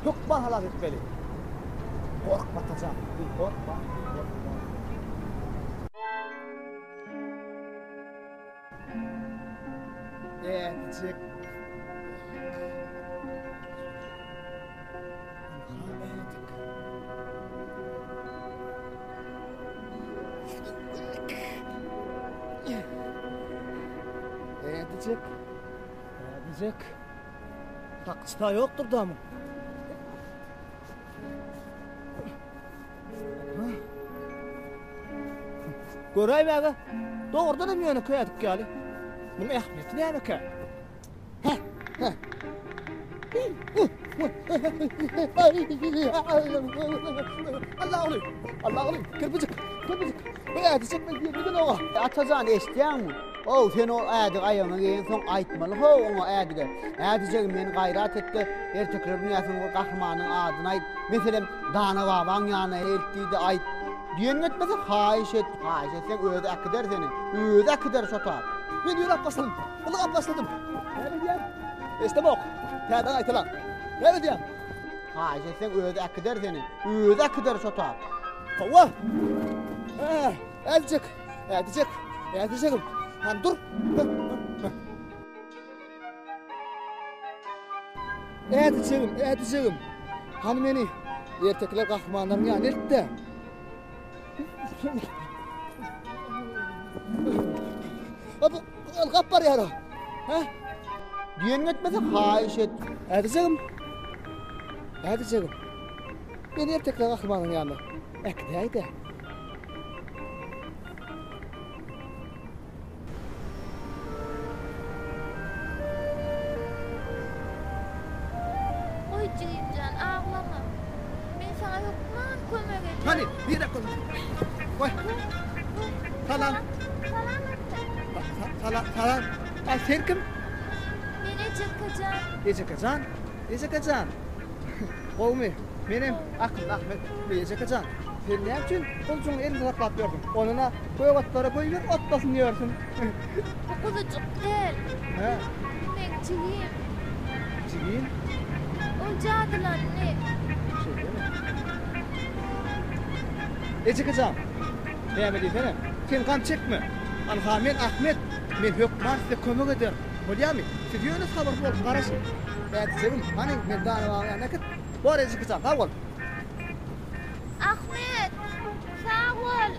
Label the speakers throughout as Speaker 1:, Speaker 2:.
Speaker 1: Hökman halas etmeli. Gorkma Atajan, gorkma, gorkma. Ädijek. Ynha ädik. Ädijek. Ädijek. Sakçyta ýokdur da muň. Göräýmäge, dogrudan hem ýönekeý ädik ýaly. Muň ähmiýeti nämekä? Hä, hä. Allah'ım, Allah'ım, kirpicik, kirpicik. Bu ädijek men diýip giden oňa.
Speaker 2: Atajan eşitýäňmi? Ow, sen o ädigi aýagyňa geýensoň aýtmaly how oňa ädige. Ädijegim meni gaýrat etde ertekiler dünýäsiniň bir gahrymanynyň adyny aýt. Meselem, Dana babaň ýanyna elt diýdi aýt. Diýeniňi etmese haýyş et. Haýyş etseň özi äkider seni. Özi äkider şo tap.
Speaker 1: Men ýöräp başladym. Ylgap başladym. Näme diýýäň? Eşdemok. Täzeden gaýtala. Näme diýýäň?
Speaker 2: Haýyş etseň özi äkider seni. Özi äkider şo tap.
Speaker 1: Hawa. Hä, ädijek. Ädijek. Ädijegim. Hany dur. Ädijegim, ädijegim. Hany meni ertekiler gahrymanlaryň ýanyna eltde. Bu ylgap barýar. Hä?
Speaker 2: Diýeniňi etmese haýyş et.
Speaker 1: Ädijegim. Ädijegim. Meni ertekiler gahrymanyň ýanyna äkidäý-dä.
Speaker 3: Goý jigimjan aglama. Men saňa hökman kömek ederin.
Speaker 1: Hany, nirä kömek? Goý. Salam.
Speaker 3: Salam ata.
Speaker 1: Salam, salam. A sen kim?
Speaker 3: Men Ejeke jan.
Speaker 1: Ejeke jan? Ejeke jan. Gowumy? Menem Akylly Ahmet. Ejeke jan, sen näme üçin guljuňy elinde saklap ýörsüň? Ondan-a gök otlara goýber, otlasyn ýörsün.
Speaker 3: Bu guzujyk däl.
Speaker 1: Hä?
Speaker 3: Bu meň jigim.
Speaker 1: Jigim?
Speaker 3: Ol jadylandy.
Speaker 1: Şeýlemi? Ejeke jan, näme diýsene? Sen gam çekme. Anha men Ahmet. Men hökman size kömek ederin. Bolýamy? Siz ýöne sabyrly bolup garaşyň. Ädijegim, hany, meni Dana babaň ýanyna äkit. Bor Ejeke jan, sag bol.
Speaker 3: Ahmet, sag bol.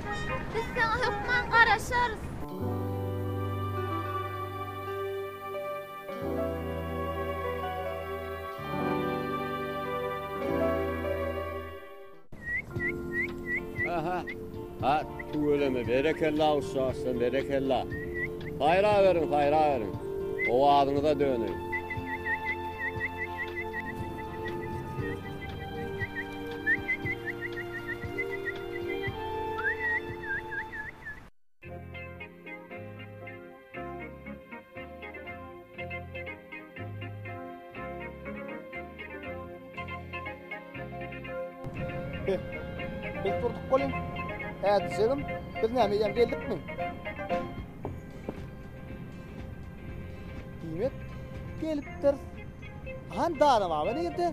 Speaker 3: Biz saňa hökman garaşarys.
Speaker 4: Aha. Ha, tüweleme, berekella ussa aslan, berekella. Saýraberiň, saýraberiň. Owazyňyza döneýin.
Speaker 1: Biz durduk welin, ädijegim, biz näme eýýäm geldikmi? Diýmek, gelipdiris. Han Dana baba nirde?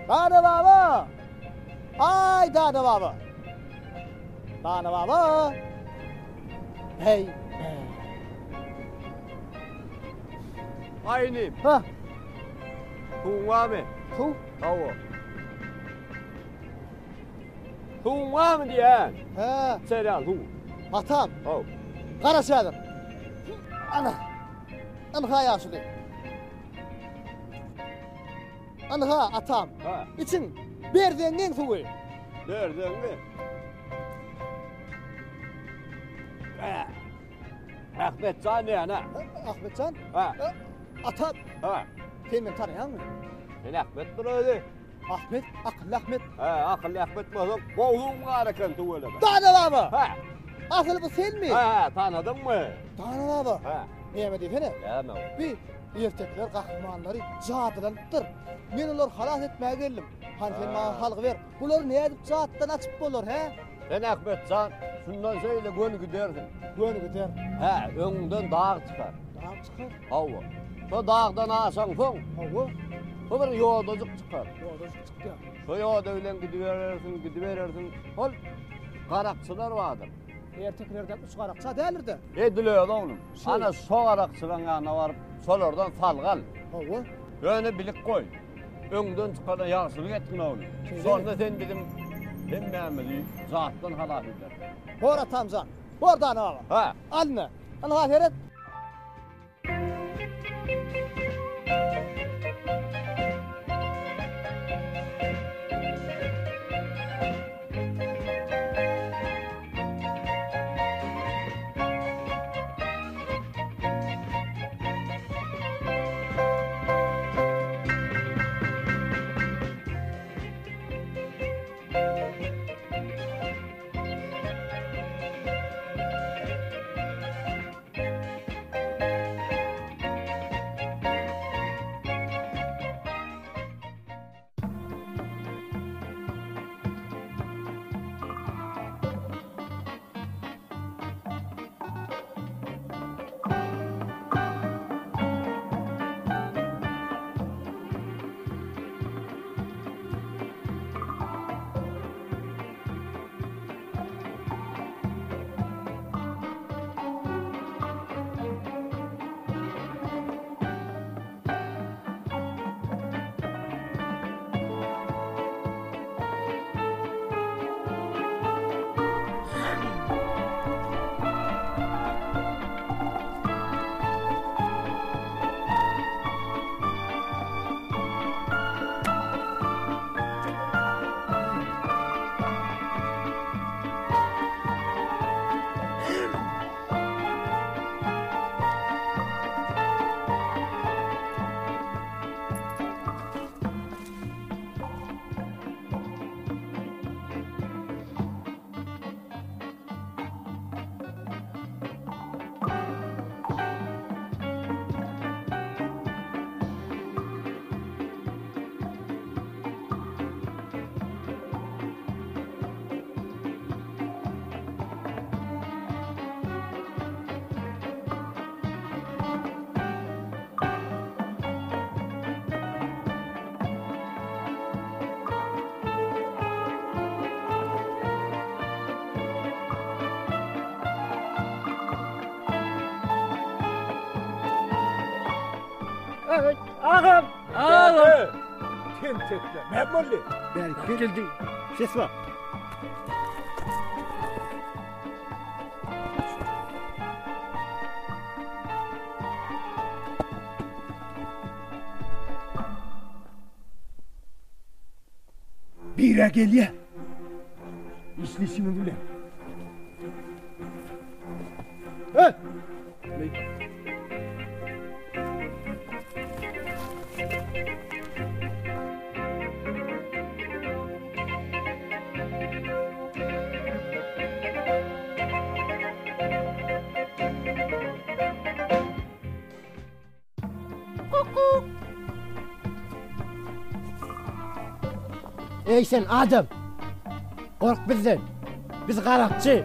Speaker 1: Dana baba! Aý Dana baba! Dana baba! Hey!
Speaker 4: Aý inim.
Speaker 1: Ha.
Speaker 4: Suwuň barmy?
Speaker 1: Suw?
Speaker 4: Hawa. Suwuň barmy diýýän?
Speaker 1: Hä.
Speaker 4: Içerýän suw.
Speaker 1: Atam.
Speaker 4: Haw.
Speaker 1: Garaş häzir. Ana. Ynha ýaşuly. Ynha atam.
Speaker 4: Ha.
Speaker 1: Içiň berzeňňiň suwy.
Speaker 4: Berzeňňi. Ahmetjan diýýän-ä.
Speaker 1: Ahmetjan?
Speaker 4: Ha.
Speaker 1: Atam.
Speaker 4: Ha.
Speaker 1: Sen meni tanaýaňmy?
Speaker 4: Sen Ahmet bir özi.
Speaker 1: Ahmet, akylly Ahmet.
Speaker 4: He, akylly Ahmet bolsaň, gowulygyň bar eken tüweleme.
Speaker 1: Dana baba!
Speaker 4: He.
Speaker 1: Asyl bu senmi?
Speaker 4: He, he, tanadyňmy?
Speaker 1: Dana baba.
Speaker 4: He.
Speaker 1: Näme diýsene?
Speaker 4: Näme?
Speaker 1: Bi ertekiler gahrymanlary jadylanypdyr. Men olary halas etmäge geldim. Hany sen maňa salgy ber. Bulary nädip jatdan açyp bolar, hä?
Speaker 4: Sen Ahmet jan, şundan şeýle göni gidersiň.
Speaker 1: Göni gider.
Speaker 4: Hä, öňüňden dag çykar.
Speaker 1: Dag çykar?
Speaker 4: Hawa. Şo dagdan aşaňsoň.
Speaker 1: Hawa.
Speaker 4: Bu bir ýodajyk çykar.
Speaker 1: Ýodajyk çykýar.
Speaker 4: Şo ýoda bilen gidiberersiň, gidiberersiň. Hol garakçylar bardyr.
Speaker 1: Ertekilerdäki üç garakça däldir-de.
Speaker 4: Edil özi oglum. Ana şo garakçylaryň ýanyna baryp, şolardan salgy al.
Speaker 1: Hawa.
Speaker 4: Ýöne bilip goý. Öňden çykana ýagşylyk etgin oglum. Şonda sen biziň hemmämizi zatdan halas edersiň.
Speaker 1: Bor atamjan. Bor Dana baba.
Speaker 4: Ha.
Speaker 1: Al ine. Ynha seret.
Speaker 4: Agam! Agam!
Speaker 1: Tentekler. Näme boldy?
Speaker 2: Bärik geldi.
Speaker 1: Ses bar. Bira gelýär. Işli işimiz bilen. Hey!
Speaker 2: Eý sen adam! Gork bizden. Biz garakçy.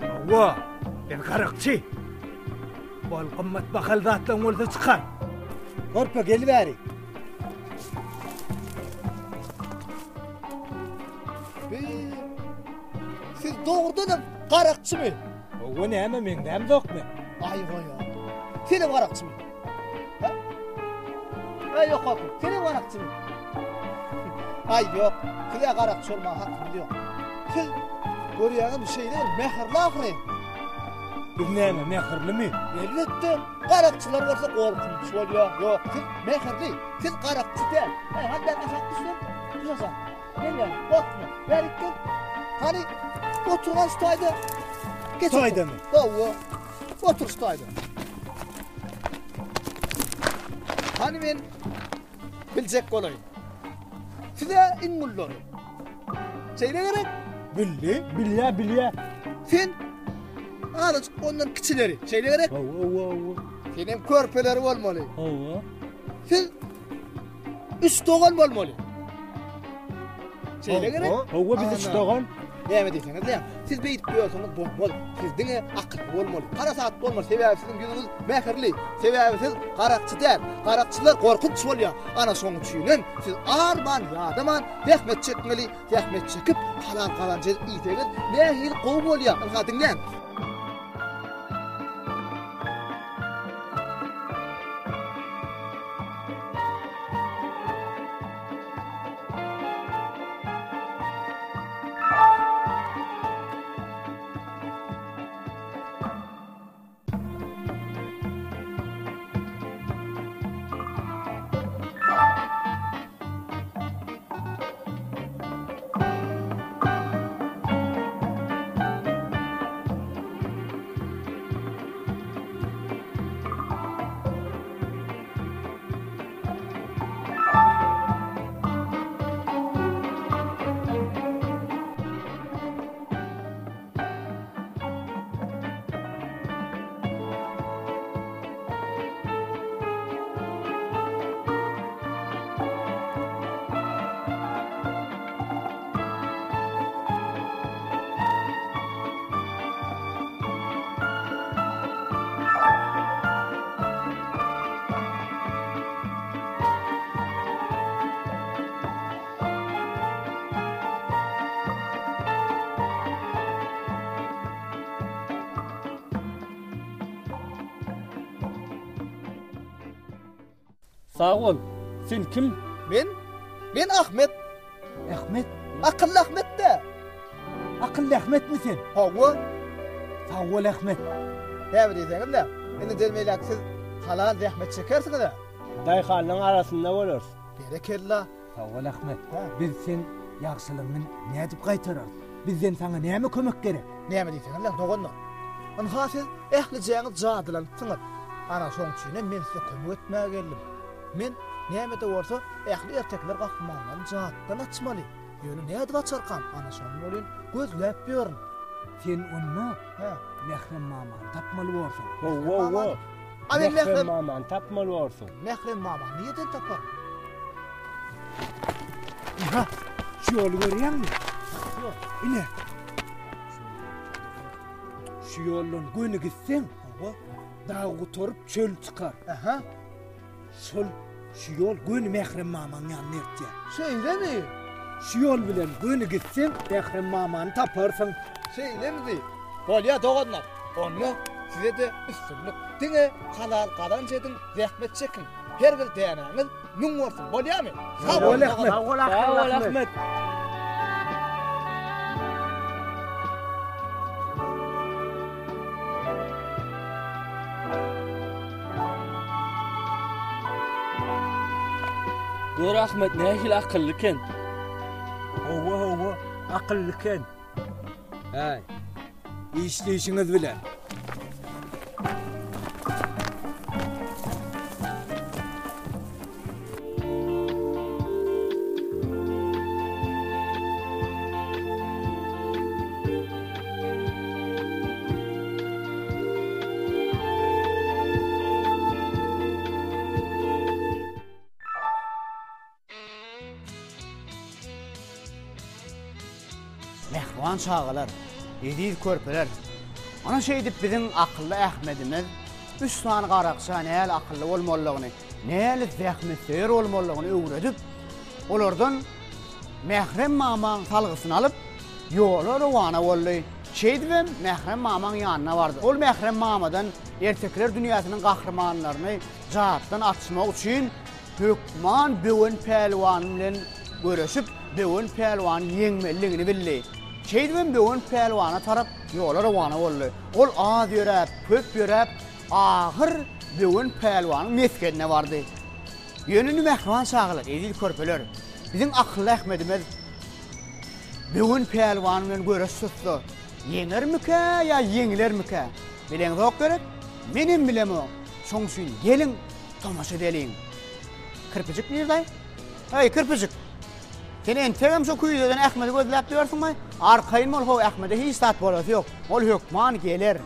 Speaker 1: Hawa, men garakçy. Bol gymmat bahaly zatlaryň bolsa çykar. Gorkma gel bäri. Siz dogrudanam garakçymy? Hawa näme meňzämzokmy? Aý goýa. Senem garakçymy? Ha? Aý ýok ýok. Senem garakçymy? Aý ýok. Size garakçy bolmaga hakyňyz ýok. Siz görýäňizmi şeýle bir mähirli ahyry. Biz näme mähirlimi? Elbetde, garakçylar bolsa gorkunç bolýar. Ýok, siz mähirli. Siz garakçy däl. Aý, hadi ben aşak düşsem, düş aşak. Gel ýaly, gorkma. Bärik gel. Hany, otur şu taýda. Geç otur.
Speaker 5: Taýdamy?
Speaker 1: Hawa. Otur şu taýda. Hany men biljek bolaýyn. Size iň ullary. Şeýle gerek?
Speaker 5: Bildi, bilýä, bilýä.
Speaker 1: Sen azajyk ondan kiçileri. Şeýle gerek?
Speaker 5: Hawa, hawa, hawa.
Speaker 1: Senem körpeleri bolmaly.
Speaker 5: Hawa.
Speaker 1: Siz Üç dogan bolmaly. Şeýle gerek?
Speaker 5: Hawa, biz üç dogan.
Speaker 1: Näme diýseňiz-dä, siz beýdip ýörseňiz bolmaz. Siz diňe akylly bolmaly, parasatly bolmaly. Sebäbi siziň ýüzüňiz mähirli. Sebäbi siz garakçy däl. Garakçylar gorkunç bolýar. Ana şoň üçinem siz arman, ýadaman zähmet çekmeli. Zähmet çekip, halal gazanç edip iýseňiz nähili gowy bolýar. Ynha diňläň.
Speaker 6: Sag bol. Sen kim?
Speaker 1: Men? Men Ahmet.
Speaker 5: Ahmet?
Speaker 1: Akylly Ahmet-de.
Speaker 5: Akylly Ahmetmi sen?
Speaker 1: Hawa.
Speaker 5: Sag bol Ahmet.
Speaker 1: Näme diýseňiz-le, indiden beýläk siz halal zähmet çekersiňiz-ä?
Speaker 6: Daýhanlaryň arasynda bolarys.
Speaker 1: Berekella.
Speaker 5: Sag bol Ahmet. Biz seň ýagşylygyňy nädip gaýtararys? Bizden saňa näme kömek gerek?
Speaker 1: Näme diýseňiz-le, doganlar. Ynha siz ählijäňiz jadylanypsyňyz. Ana şoň üçinem men size kömek etmäge geldim. Men näme-de bolsa ähli ertekiler gahrymanlaryny jadydan açmaly. Ýöne nädip açarkam, ana şony welin gözläp ýörün.
Speaker 5: Sen onda Mährem mamany tapmaly borsuň.
Speaker 6: Hawa, hawa.
Speaker 1: A men
Speaker 6: Mährem mamany tapmaly borsuň.
Speaker 1: Mährem mamany nireden taparyn?
Speaker 5: Ynha, şu ýoly görýäňmi? Ine. Şu ýoldan göni gitseň, hawa, dag gutaryp çöl çykar.
Speaker 1: Aha.
Speaker 5: Şol şu ýol göni Mährem mamaň ýanyna eltýär.
Speaker 1: Şeýlemi?
Speaker 5: Şu ýol bilen göni gitseň, Mährem mamany taparsyň.
Speaker 1: Şeýlemidi? Bolýar doganlar. Onda size-de üstünlik. Diňe halal gazanç ediň, zähmet çekiň. Her bir dänäňiz müň bolsun, bolýarmy?
Speaker 5: Sag bol, Ahmet.
Speaker 6: Sag bol, Ahmet. Gör Ahmet nähili akylly eken.
Speaker 5: Hawa hawa akylly eken. Häý. Işleýşiňiz bilen.
Speaker 2: Mähriban çagalar, eziz körpeler! Ana şeýdip biziň akylly Ahmedimiz üç sany garakça näl akylly bolmalydygyny, näl zähmetsöýer bolmalydygyny öwredip, olardan Mährem mamaň salgysyny alyp, ýola rowana boldy. Şeýdibem Mährem mamaň ýanyna bardy. Ol Mährem mamadan ertekiler dünýäsiniň gahrymanlaryny jatdan açmak üçin hökman Böwen pälwan bilen göreşip, Böwen pälwany ýeňmelidigini bildi. Şeýdibem Böwen pälwana tarap ýola rowana boldy. Ol az ýöräp, köp ýöräp, ahyr Böwen pälwanyň mesgenine bardy. Ýöne indi mähriban çagalar, eziz körpeler, biziň akylly Ahmedimiz Böwen pälwan bilen göreş tutsa, ýeňermikä ýa ýeňilermikä? Bileňzok gerek? Menem bilemok. Şoň üçin geliň, tomaşa edeliň. Kirpijik nirde? Heý, Kirpijik! Sen entegem şo küýzeden Ahmedi gözläp ýörsüňmi? Arkaýyn bol, how, Ahmede hiç zat bolasy ýok. Ol hökman geler.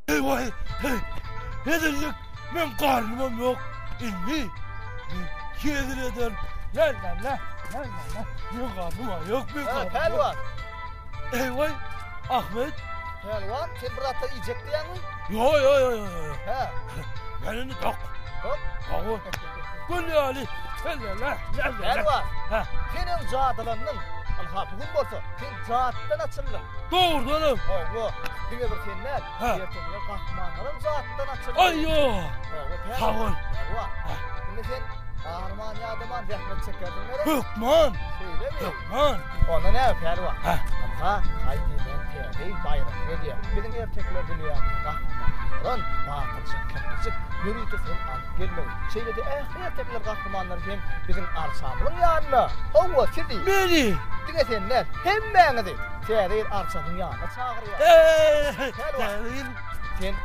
Speaker 6: Eý-waý, heý, hezillik, meň garnymam ýok. Indi men hezil ederin. La-la-la, la-la-la, meň garnym-a ýok, meň garnym ýok.
Speaker 1: Pälwan!
Speaker 6: Eý-waý, Ahmet!
Speaker 1: Pälwan, sen bir zatlar iýjek diýýäňmi?
Speaker 6: Ýo, ýo, ýo, ýo, ýo.
Speaker 1: Hä?
Speaker 6: Men indi dok.
Speaker 1: Dok?
Speaker 6: Hawa. Gül ýaly. La-la-la, la-la-la.
Speaker 1: Pälwan!
Speaker 6: Hä?
Speaker 1: Sen öň jadylandyň. Ynha, bu gün bolsa, sen jatdan açyldyň.
Speaker 6: Dogrudanam.
Speaker 1: Hawa, diňe bir sen däl,
Speaker 6: Hä.
Speaker 1: ertekiler gahrymanlaram jatdan açyldy.
Speaker 6: Aýo!
Speaker 1: Hawa, pälwan.
Speaker 6: Sag bol.
Speaker 1: Pälwan. Indi sen arman ýadaman zähmet çekersiň gerek?
Speaker 6: Hökman.
Speaker 1: Şeýlemi?
Speaker 6: Hökman.
Speaker 1: Onda näme, pälwan?
Speaker 6: Hä.
Speaker 1: Ynha, haý diýlen täze ýyl baýramy gelýär. Biziň ertekiler dünýämiziň gahrymanlaryny, batyrjyk, kirpijik, ýörite sen alyp gelmeli. Şeýle-de ähli ertekiler gahrymanlary hem biziň arçamyzyň ýanyna. Hawa, sizi.
Speaker 6: Meni!
Speaker 1: Diňe sen däl, hemmäňizi Täze ýyl arçasynyň ýanyna çagyrýar.
Speaker 6: Eý,
Speaker 1: Pälwan,
Speaker 6: Täze ýyl.
Speaker 1: Sen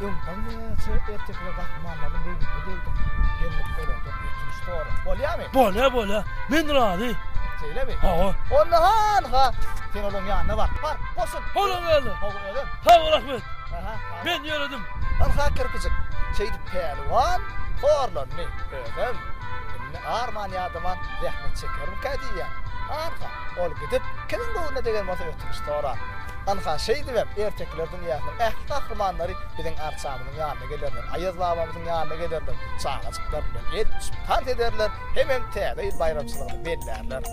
Speaker 1: öň birnäçe ertekiler gahrymanlarynyň göwnüne degdiň. Sen olardan ötünç sora. Bolýamy?
Speaker 6: Bolýa, bolýa. Men razy.
Speaker 1: Şeýlemi?
Speaker 6: Hawa.
Speaker 1: Onda hanha, sen olaryň ýanyna bar. Bar, goşul.
Speaker 6: Olam geldi.
Speaker 1: Hawa, özem.
Speaker 6: Sag bol, Ahmet.
Speaker 1: Aha, sag bol.
Speaker 6: Men ýöredim.
Speaker 1: Ynha kirpijik. Şeýdip pälwan horlandy. Özem indi arman-ýadaman zähmet çekermikä diýýän. Hanha, ol gidip, kimiň göwnüne degen bolsa ötünç sorar. Ynha, şeýdibem ertekiler dünýäsiniň ähli gahrymanlary biziň arçamyzyň ýanyna gelerler, Aýaz babamyzyň ýanyna gelerler, çagajyklar bilen el tutuşyp tans ederler hemem Täze ýyl baýramçylygyny bellärler.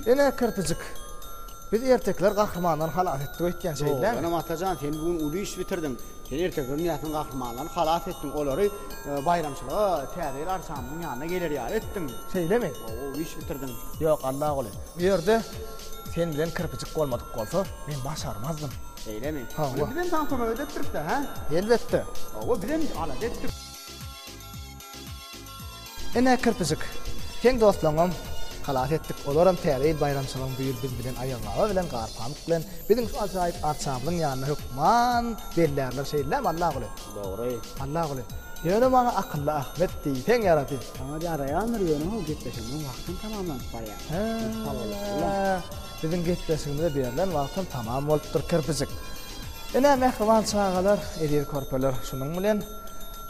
Speaker 1: Ine, kirpijik, biz ertekiler gahrymanlaryny halas etdik öýtýän, şeýle dälmi?
Speaker 2: Dogrudanam, Atajan, sen bu gün uly iş bitirdiň. Sen ertekiler dünýäsiniň gahrymanlaryny halas etdiň, olary baýramçylyga, Täze ýyl arçamyzyň ýanyna geler ýaly etdiň.
Speaker 1: Şeýlemi?
Speaker 2: Hawa, uly iş bitirdiň.
Speaker 1: Ýok, Allaguly, bu ýerde sen bilen kirpijik bolmadyk bolsa, men başarmazdym.
Speaker 2: Şeýlemi?
Speaker 1: Hawa.
Speaker 2: Bizem saňa kömek edipdiris-dä, hä?
Speaker 1: Elbetde.
Speaker 2: Hawa, bizem alada etdik.
Speaker 1: Ine, kirpijik, seň dostlaňam halas etdik, olaram Täze ýyl baýramçylygyny bu ýyl biz bilen Aýazbaba bilen, Garpamyk bilen biziň şu ajaýyp arçamyzyň ýanynda hökman bellärler, şeýle-dämi, Allaguly?
Speaker 2: Dogry.
Speaker 1: Allaguly, ýöne maňa akylly Ahmet diýseň ýarady.
Speaker 2: Saňa ýaraýandyr, ýöne ho gepleşigimiziň wagtam tamamlanyp barýar.
Speaker 1: Hä, biziň gepleşigimize berlen wagtam tamam bolupdyr, kirpijik. Ine, mähriban çagalar, eziz körpeler, şunuň bilen.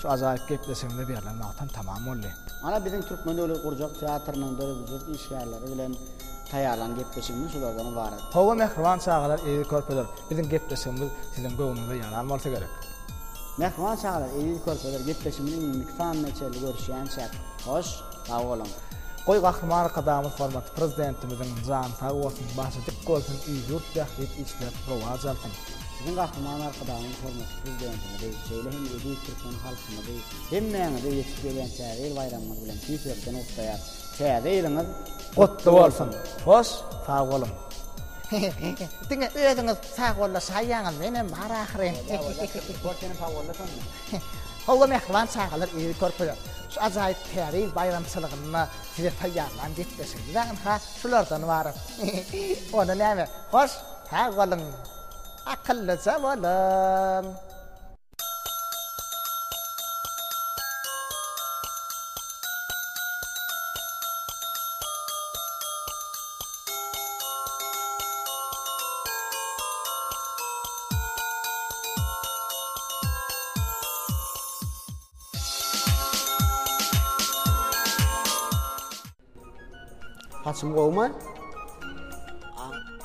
Speaker 1: Şu ajaýyp gepleşigimize berlen wagtam tamam boldy.
Speaker 2: Ana biziň Türkmen döwlet gurjak teatrynyň döredijilik işgärleri bilen taýýarlan gepleşigimiz şulardan ybarat.
Speaker 1: Hawa mähriban çagalar eziz körpeler biziň gepleşigimiz siziň göwnüňize ýaran bolsa gerek.
Speaker 2: Mähriban çagalar eziz körpeler gepleşigimiziň indiki sanyna çenli görüşýänçäk hoş sag boluň.
Speaker 1: Goý Gahryman Arkadagymyz hormatly Prezidentimiziň jany sag bolsun, başy dik bolsun, il-ýurt bähbit işler rowaç alsyn.
Speaker 2: Biziň Gahryman Arkadagymyz hormatly Prezidentimizi, şeýle hem eziz türkmen halkymyzy hemmäňizi ýetip gelýän Täze ýyl baýramyňyz bilen tüýs ýürekden gutlaýar. Täze ýylyňyz
Speaker 1: gutly bolsun! Hoş, sag boluň!
Speaker 7: Diňe özüňiz sagbollaşaýýaňyz, menem bar ahyryn.
Speaker 2: Bor senem sagbollaş onda.
Speaker 7: Hawa mähriban çagalar eziz körpeler, şu ajaýyp Täze ýyl baýramçylygynda size taýýarlan gepleşigimiz-ä ynha şulardan ybarat. Onda näme, hoş, sag boluň! Akyllyja boluň!
Speaker 2: Saçym gowmy?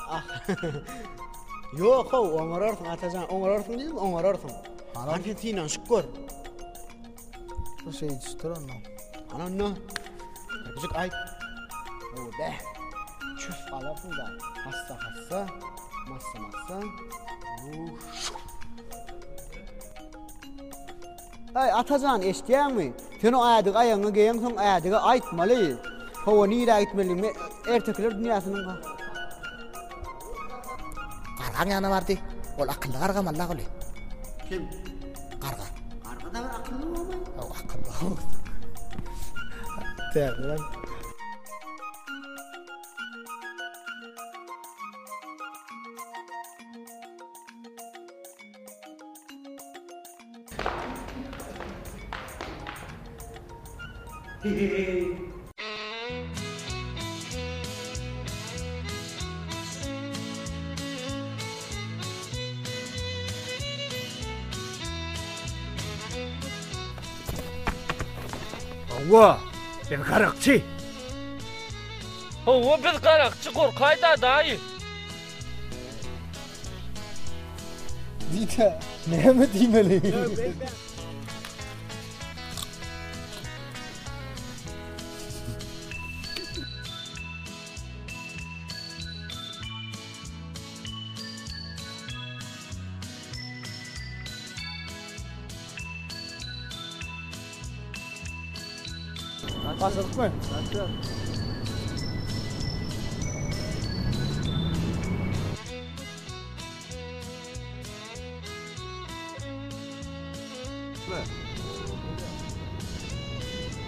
Speaker 2: Ah. Ýok, how, oňararsyň Atajan, oňararsyň diýdim, oňararsyň. Hany sen synanyşyp gör.
Speaker 1: Şu şey düşdür onda.
Speaker 2: Ana onda. Birjik aýt. O be. Çüf alarsyň da. Hassa hassa. Massa massa. Äý, Atajan, eşidýäňmi? Sen o ädigi aýagyňa geýeňsoň ädige aýtmaly. Hawa, nirä gitmelidigini ertekiler dünýäsiniň
Speaker 7: Gargaň ýanyna bardy. Ol akylly garga Mollaguly.
Speaker 2: Kim?
Speaker 7: Garga.
Speaker 2: Garga da bir akylly bolmaý?
Speaker 7: Hawa, akylly.
Speaker 1: Täze.
Speaker 6: Hawa, biz garakçy. Hawa, biz garakçy, gorkaýda daýy.
Speaker 1: Diýde, näme diýmeli? Başladykmy? Başladyk.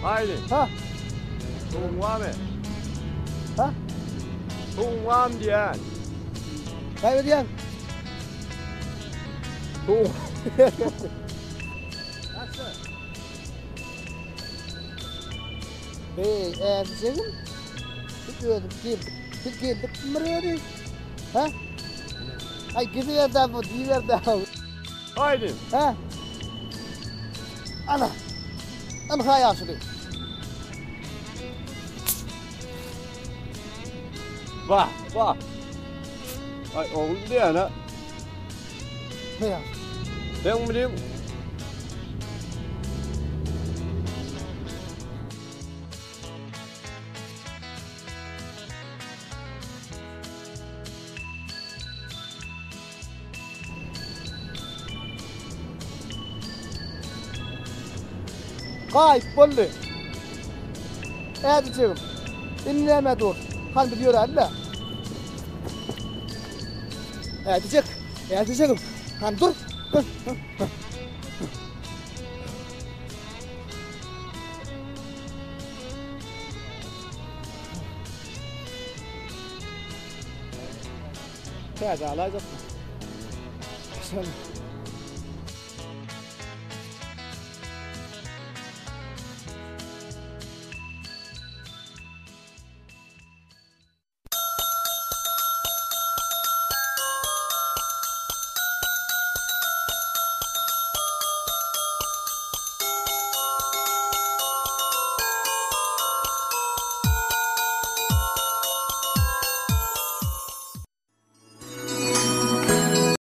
Speaker 4: Haýdy.
Speaker 1: Ha.
Speaker 4: Suwuň barmy?
Speaker 1: Ha?
Speaker 4: Suwuň barmy diýýän.
Speaker 1: Näme diýýän? Suwuň.
Speaker 7: Beý, ädijegim. Biz özüm geldik. Biz geldik bir özi. Ha? Ay gidiber da bu, diýiber da.
Speaker 4: Haýdy.
Speaker 7: Ha? Ana. Ynha ýaşuly.
Speaker 4: Wah, wah. Ay oglum diýýän-ä.
Speaker 7: Ne ýaşuly?
Speaker 4: Sen bilin.
Speaker 1: Gaýyp boldy. Ädijegim. Indi näme dur? Hany biz ýöräli-le. Ädijek. Ädijegim. Hany dur. Täze alaýjakmy? Şol.